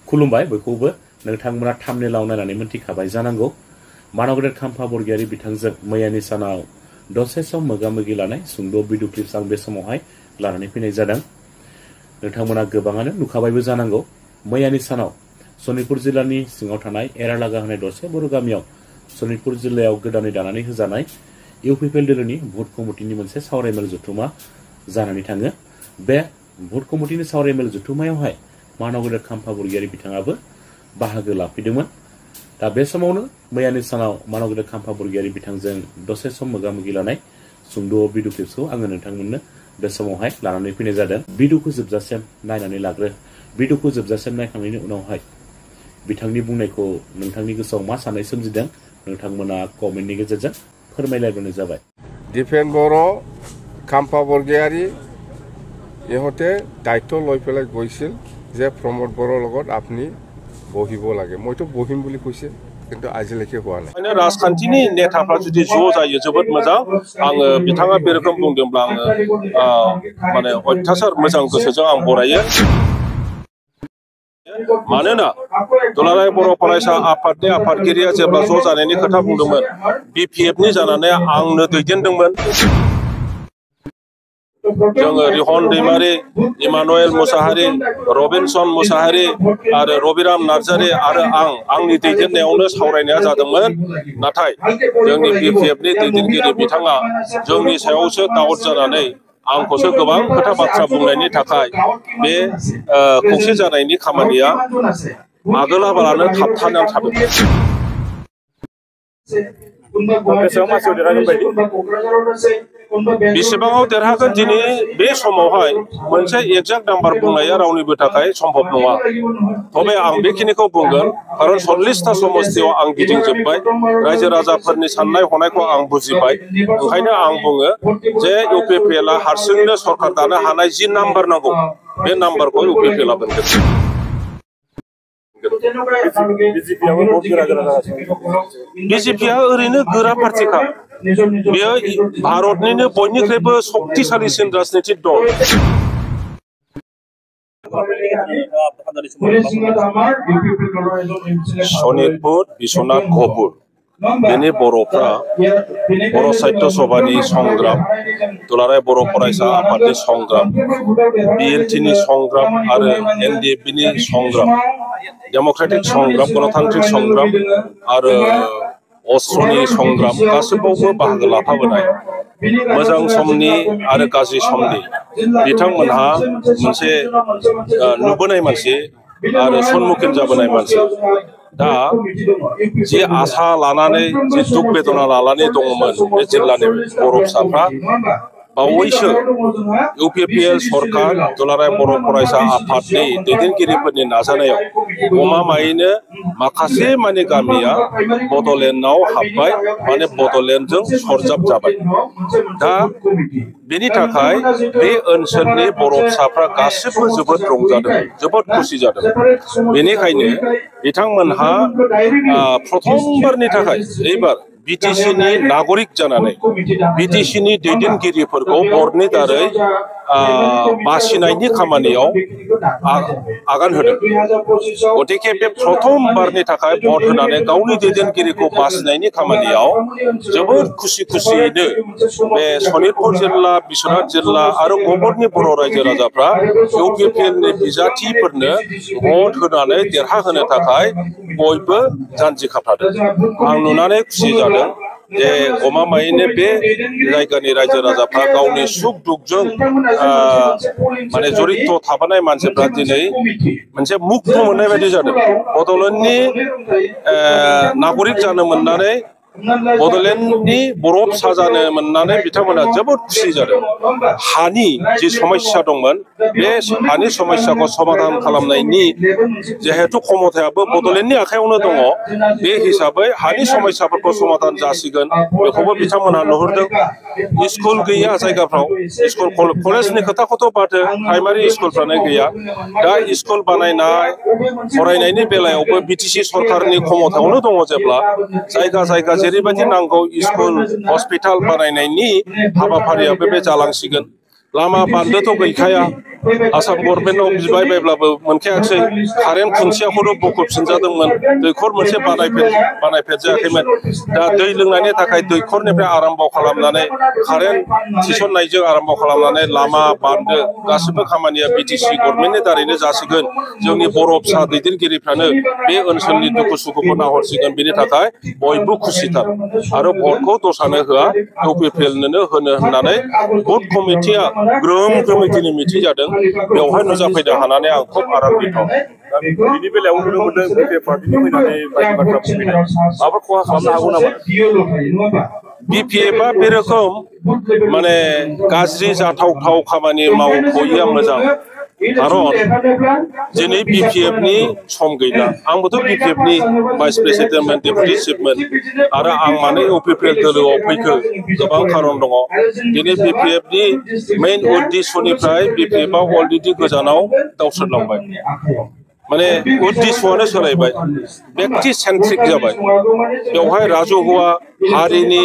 खुलुमबाय बयखौबो नोंथांमोना थाम्बनेलाव नायनानै मोनथिखाबाय जानांगौ मानव गेदेर खाम्फा बरगयारी बिथांजों मैयानि सानाव दसे सम मोगा-मोगि लानाय सुंद' भिडिअ क्लिप्स आं बे समावहाय लानानै फैनाय जादों। नोंथांमोना गोबाङानो नुखाबायबो जानांगौ मैयानि सानाव सनितपुर जिल्लानि सिङाव थानाय एरालागा होनाय दरसे बर' गामियाव सनितपुर जिल्लायाव गोदानै दानानै होजानाय इउपिपिएल दोलोनि भट कमिटिनि मोनसे सावरायमेल जथुमा जानानै थाङो। बे भट कमिटिनि सावरायमेल जथुमायावहाय मानव गेदेर खाम्फा बरगयारी बिथाङाबो बाहागो लाफैदोंमोन। दा बे समावनो मैयानि सानाव मानव गेदेर खाम्फा बरगयारी बिथांजों दसे सम मोगा-मोगि लानाय सुंद' भिडिअ क्लिप्सखौ आङो नोंथांमोननो बे समावहाय लानानै फैनाय जादों। भिडिअखौ जोबजासिम नायनानै लाग्रो। भिडिअखौ जोबजासिम नायखांनायनि उनावहाय बिथांनि बुंनायखौ नोंथांनि गोसोआव मा साननाय सोमजिदों नोंथांमोना कमेन्टनि गेजेरजों फोरमायलायबानो जाबाय। दीपेन बर' खाम्फा बरगयारी ইহঁতে দায়িত্ব লৈ পেলাই গৈছিল যে প্ৰমোদ বৰৰ লগত আপুনি বহিব লাগে। মইতো বহিম বুলি কৈছে কিন্তু আজিলৈকে হোৱা নাই। राजखान्थिनि नेताफ्रा जुदि ज' जायो जोबोद मोजां। आङो बिथाङा बे रोखोम बुंदोंब्ला आङो माने अयथासार मोजां गोसोजों आं बरायो। मानोना दुलाराय बर' फरायसा आफादनि आफादगिरिया जेब्ला ज' जानायनि खोथा बुंदोंमोन बिपिएफनि जानानै आंनो दैदेनदोंमोन। जोङो रिहन दैमारी, इमानुएल मुसाहारी, रबिनसन मुसाहारी आरो रबिराम नार्जारी आरो आंनि दैदेननायावनो सावरायनाया जादोंमोन। नाथाय जोंनि बिपिएफनि दैदेनगिरि बिथाङा जोंनि सायावसो दाउट जानानै आंखौसो गोबां खोथा बाथ्रा बुंनायनि थाखाय बे खौसे जानायनि खामानिया आगोलाबालानो थाबथानानै थादों। बेसेबाङाव देरहागोन दिनै बे समावहाय मोनसे एक्जाक्ट नाम्बार बुंनाया रावनिबो थाखाय सम्भब नङा। तबे आं बेखिनिखौ बुंगोन खारन 40टा समस्थियाव आं गिदिंजोबबाय, रायजो राजाफोरनि साननाय हनायखौ आं बुजिबाय। ओंखायनो आं बुङो जे इउपिपिएलआ हारसिंनो सरकार दानो हानाय जि नाम्बार नांगौ बे नाम्बारखौ इउपिपिएलआ मोनगोन। बिजेपिआ ओरैनो गोरा पार्टिखा। बेयो भारतनिनो बयनिख्रुइबो शक्तिशालीसिन राजनीतिक दल। सनितपुर बिश्वनाथ घपुर बेनि बर'फ्रा बर' साहित्य सभानि संग्राम, दुलाराय बर' फरायसा आफादनि संग्राम, बिएलटिनि संग्राम आरो एनडिएफबिनि संग्राम, डेम'क्रेटिक संग्राम, गणतान्त्रिक संग्राम आरो अस्ट्रनि संग्राम गासिबावबो बाहागो लाफाबोनाय मोजां समनि आरो गाज्रि समनि बिथांमोनहा मोनसे नुबोनाय मानसि आरो सन्मुखीन जाबोनाय मानसि। दा जे आसा लानानै जे दुख बेदना लानानै दङमोन बे जिल्लानि बर' फिसाफ्रा बावैसो इउपिपिएल सरकार दुलाराय बर' फरायसा आफादनि दैदेनगिरिफोरनि नाजानायाव गमामायैनो माखासे माने गामिया बड'लेण्डआव हाबबाय, माने बड'लेण्डजों सरजाब जाबाय। दा बेनि थाखाय बे ओनसोलनि बर' फिसाफ्रा गासिबो जोबोद रंजादों, जोबोद खुसि जादों। बेनिखायनो बिथांमोनहा प्रथमबारनि थाखाय एबार बिटिसिनि नागरिक जानानै बिटिसिनि दैदेनगिरिफोरखौ बर्डनि दारै बासिनायनि खामानियाव आगान होदों। गतिके बे प्रथमबारनि थाखाय भट होनानै गावनि दैदेनगिरिखौ बासिनायनि खामानियाव जोबोद खुसि खुसियैनो बे सनितपुर जिल्ला, बिश्वनाथ जिल्ला आरो गबरनि बर' रायजो राजाफ्रा इउपिपिएलनि बिजाथिफोरनो भट होनानै देरहाहोनो थाखाय बयबो जानजि खाफ्रादों। आं नुनानै खुसि जादों जे गमामायैनो बे जायगानि रायजो राजाफ्रा गावनि सुख दुखजों माने जरित थाबोनाय मानसिफ्रा दिनै मोनसे मुक्त मोननाय बायदि जादों। बड'लेण्डनि नागरिक जानो मोननानै, बड'लेण्डनि बर' फिसा जानो मोननानै बिथांमोना जोबोद खुसि जादों। हानि जि समस्या दंमोन बे हानि समस्याखौ समाधान खालामनायनि जिहेतु क्षमतायाबो बड'लेण्डनि आखायावनो दङ, बे हिसाबै हानि समस्याफोरखौ समाधान जासिगोन बेखौबो बिथांमोनहा नुहुरदों। स्कुल गैया जायगाफ्राव, स्कुल कलेजनि खोथाखौथ' बादो, प्राइमारि स्कुलफ्रानो गैया। दा स्कुल बानायनाय फरायनायनि बेलायावबो बिटिसि सरकारनि क्षमतायावनो दङ जेब्ला जायगा जायगा जेरैबायदि नांगौ स्कुल हस्पिटाल बानायनायनि हाबाफारियाबो बे जालांसिगोन। लामा बान्दोथ' गैखाया आसाम गभर्नमेन्टआव बिबाय बायब्लाबो मोनखायाखै कारेन्ट खुन्थियाखौनो बख'फिनजादोंमोन दैखर मोनसे बानायफेरजायाखैमोन दा दै लोंनायनि थाखाय दैखरनिफ्राय आराम्भ खालामनानै कारेन्ट थिसननायजों आराम्भ खालामनानै लामा बान्दो गासिबो खामानिया बिटिसि गभर्नमेन्टनि दारैनो जासिगोन जोंनि बर' फिसा दैदेनगिरिफ्रानो बे ओनसोलनि दुखु सुखुखौ नाहरसिगोन बेनि थाखाय बयबो खुसिथार आरो भटखौ दस्रानो होआ इउपिपिएलनोनो होनो होननानै भट कमिटिया ग्रोम कमिटिनि मिटिं जादों बेवहाय नुजाफैनो हानानै आं खोब आरामदिथ बिनि बेलायाव नुनो मोनदों बिपिएफ पार्टिनि फैनानै बायदि बाथ्रा बुंफैनाय माबा खहा खालामनो हागौ नामा बिपिएफआ बे रोखोम माने गाज्रि जाथावथाव खामानि मावथ'यैया मोजां खारन दिनै बिपिएफनि सम गैला आंबोथ' बिपिएफनि भाइस प्रेसिडेन्टमोन डेपुटि चिफमोन आरो आं मानो इउपिपिएल दोलोआव फैखो गोबां खारन दङ दिनै बिपिएफनि मेइन उद्देश्यनिफ्राय बिपिएफआ अलरेडि गोजानाव दावस्रोदलांबाय माने उद्देश्यआनो सोलायबाय व्यक्ति सेन्ट्रिक जाबाय बेवहाय राजहुआ हारिनि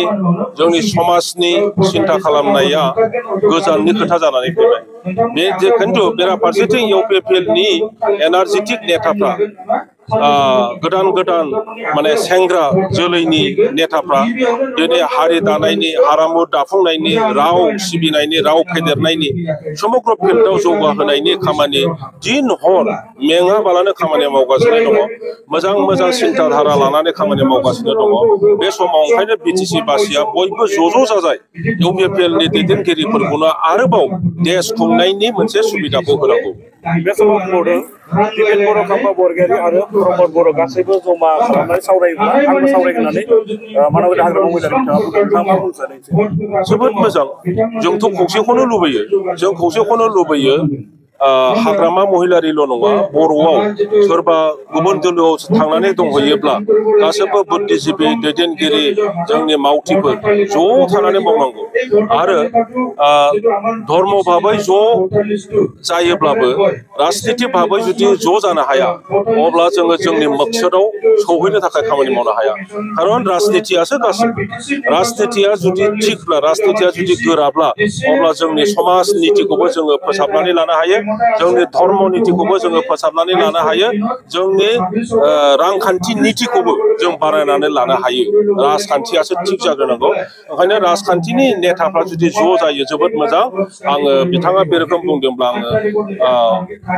जोंनि समाजनि सिन्था खालामनाया गोजाननि खोथा जानानै फैबाय बे खिन्थु बेराफारसेथिं इउपिपिएलनि एनार्जेटिक नेताफ्रा गोदान गोदान माने सेंग्रा जोलैनि नेताफ्रा दिनै हारि दानायनि हारिमु दाफुंनायनि राव सिबिनायनि राव फेदेरनायनि समग्र फिल्डआव जौगाहोनायनि खामानि दिन हर मेङाबालानो खामानि मावगासिनो दङ मोजां मोजां सिन्ताधारा लानानै खामानि मावगासिनो दङ बे समाव ओंखायनो बिटिसि बासिया बयबो ज' जाजाय इउपिपिएलनि दैदेनगिरिफोरखौनो आरोबाव देश खुंनायनि मोनसे सुबिदाखौ होनांगौ बे समाव बुंबावदों दिपेन बर' खाम्फा बरगयारि आरो प्रमद बर' गासैबो जमा खालामनानै सावरायोब्ला आंबो सावरायगोन होननानै मानगोदा हाग्रामा महिलारि बिथाङा बुंदों नोंथाङा मा बुंनो सानो जोबोद मोजां जोंथ' खौसेखौनो लुबैयो जों खौसेखौनो लुबैयो हाग्रामा महिलारिल' नङा बर'आव सोरबा गुबुन दोलोआव थांनानै दंहैयोब्ला गासैबो बुद्धिजिबि दैदेनगिरि जोंनि मावथिफोर ज' थानानै मावनांगौ आरो धर्म भाबै ज' जायोब्लाबो राजनिति भाबै जुदि ज' जानो हाया अब्ला जोङो जोंनि मकसदाव सौहैनो थाखाय खामानि मावनो हाया खारन राजनितियासो गासिबो राजनितिया जुदि थिगब्ला राजनितिया जुदि गोराब्ला अब्ला जोंनि समाज नितिखौबो जोङो फोसाबनानै लानो हायो जोंनि धर्म नितिखौबो जोङो फोसाबनानै लानो हायो जोंनि रांखान्थि नितिखौबो जों बानायनानै लानो हायो राजखान्थियासो थिग जाग्रोनांगौ ओंखायनो राजखान्थिनि नेताफ्रा जुदि ज' जायो जोबोद मोजां आङो बिथाङा बे रोखोम बुंदोंब्ला आङो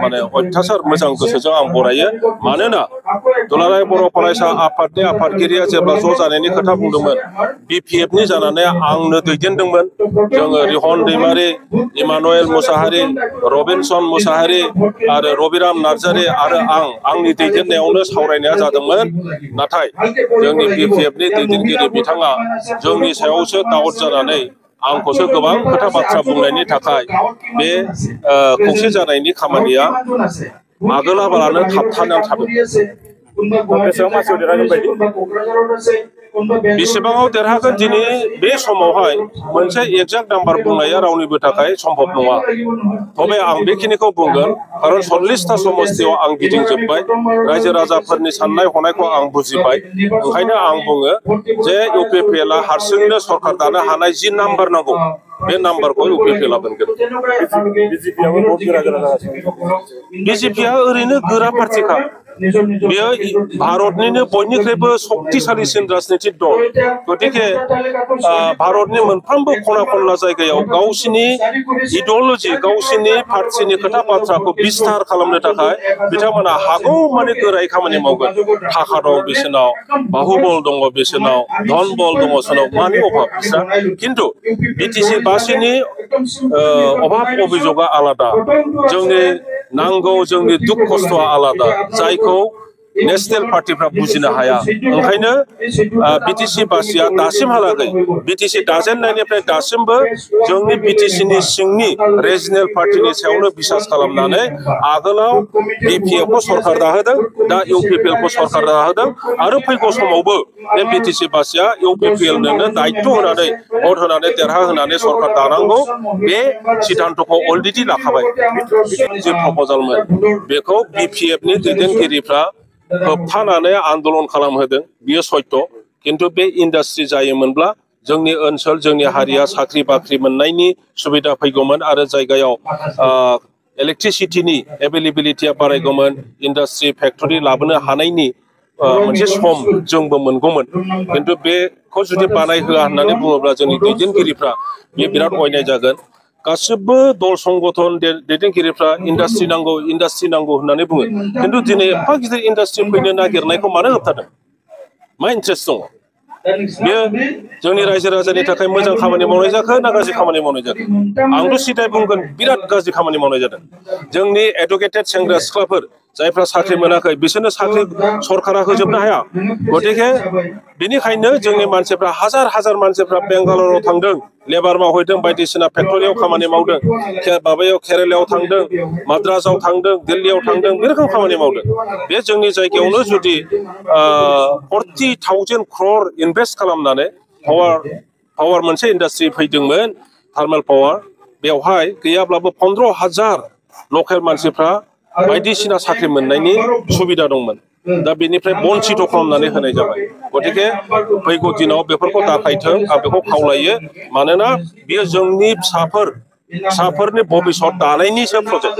माने अयथासार मोजां गोसोजों आं बरायो मानोना दुलाराय बर' फरायसा आफादनि आफादगिरिया जेब्ला ज' जानायनि खोथा बुंदोंमोन बिपिएफनि जानानै आंनो दैदेनदोंमोन जोङो रिहन दैमारि इमानुएल मुसाहारि रबिनसन मुसाहारि आरो रबिराम नार्जारि आरो आंनि दैदेननायावनो सावरायनाया जादोंमोन नाथाय जोंनि बिपिएफनि दैदेनगिरि बिथाङा जोंनि सायावसो दाउट जानानै आंखौसो गोबां खोथा बाथ्रा बुंनायनि थाखाय बे खौसे जानायनि खामानिया आगोलाबालानो थाबथानानै थादों बेसेबाङाव देरहागोन दिनै बे समावहाय मोनसे एक्जाक्ट नाम्बार बुंनाया रावनिबो थाखाय सम्भब नङा तबे आं बेखिनिखौ बुंगोन खारन 40टा समस्तियाव आं गिदिंजोबबाय रायजो राजाफोरनि साननाय हनायखौ आं बुजिबाय ओंखायनो आं बुङो जे इउपिपिएलआ हारसिंनो सरकार दानो हानाय जि नाम्बार नांगौ बे नाम्बारखौ इउपिपिएलआ मोनगोन बिजेपिआ ओरैनो गोरा पार्टिखा बेयो भारतनिनो बयनिख्रुइबो शक्तिशालीसिन राजनीतिक दल गतिके भारतनि मोनफ्रोमबो खना खनला जायगायाव गावसिनि इडिअल'जि गावसिनि पार्टिनि खोथा बाथ्राखौ बिस्तार खालामनो थाखाय बिथांमोना हागौ माने गोरायै खामानि मावगोन थाखा दं बिसोरनाव बाहुबल दङ बिसोरनाव धन बल दङ सोरनाव मानि अभाब बिस्रा खिन्थु बिटिसि बासिनि अभाब अभियोगआ आलादा जोंनि नांगौ जोंनि दुख खस्थ'आ आलादा जायखौ नेशनेल पार्टिफ्रा बुजिनो हाया ओंखायनो बिटिसि बासिया दासिमहालागै बिटिसि दाजेननायनिफ्राय दासिमबो जोंनि बिटिसिनि सिंनि रिजनेल पार्टिनि सायावनो बिसास खालामनानै आगोलाव बिपिएफखौ सरकार दाहोदों दा इउपिपिएलखौ सरकार दाहोदों आरो फैगौ समावबो बे बिटिसि बासिया इउपिपिएलनो दायित्व होनानै भट होनानै देरहाहोनानै सरकार दानांगौ बे सिद्धान्तखौ अलरेडि लाखाबाय जे प्रप'जालमोन बेखौ बिपिएफनि दैदेनगिरिफ्रा होबथानानै आन्दोलन खालामहोदों बियो सत्य किन्तु बे इन्डास्ट्रि जायोमोनब्ला जोंनि ओनसोल जोंनि हारिया साख्रि बाख्रि मोननायनि सुबिदा फैगौमोन आरो जायगायाव इलेक्ट्रिसिटिनि एभेलेबिलिटिया बारायगौमोन इन्डास्ट्रि फेक्टरि लाबोनो हानायनि मोनसे सम जोंबो मोनगौमोन खिन्थु बेखौ जुदि बानाय होआ होननानै बुङोब्ला जोंनि दैदेनगिरिफ्रा बे बिराद अयनाय जागोन गासिबो दल संगठन दैदेनगिरिफ्रा इन्डास्ट्रि नांगौ होननानै बुङो खिन्थु दिनै एफा गिदिर इन्डास्ट्रि फैनो नागिरनायखौ मानो होबथादों मा इन्ट्रेस्ट दङ बेयो जोंनि रायजो राजानि थाखाय मोजां खामानि मावनाय जाखो ना गाज्रि खामानि मावनाय जाखो आंथ' सिदाय बुंगोन बिराद गाज्रि खामानि मावनाय जादों जोंनि एडुकेटेड सेंग्रा सिख्लाफोर जायफ्रा साख्रि मोनाखै बिसोरनो साख्रि सरकारा होजोबनो हाया गतिके बेनिखायनो जोंनि मानसिफ्रा हाजार मानसिफ्रा बेंगालराव थांदों लेबार मावहैदों बायदिसिना फेक्टरियाव खामानि मावदों माबायाव केरेलायाव थांदों माद्रासाव थांदों दिल्लीयाव थांदों बे रोखोम खामानि मावदों बे जोंनि जायगायावनो जुदि 40,000 crore इनभेस्ट खालामनानै पावार मोनसे इन्डास्ट्रि फैदोंमोन थार्मेल पावार बेवहाय गैयाब्लाबो 15,000 लकेल मानसिफ्रा बायदिसिना साख्रि मोननायनि सुबिदा दंमोन दा बेनिफ्राय बन्चित खालामनानै होनाय जाबाय गतिके फैगौ दिनाव बेफोरखौ दाखायथों आं बेखौ खावलायो मानोना बेयो जोंनि फिसाफोरनि भबिष्यत दानायनिसो प्रजेक्ट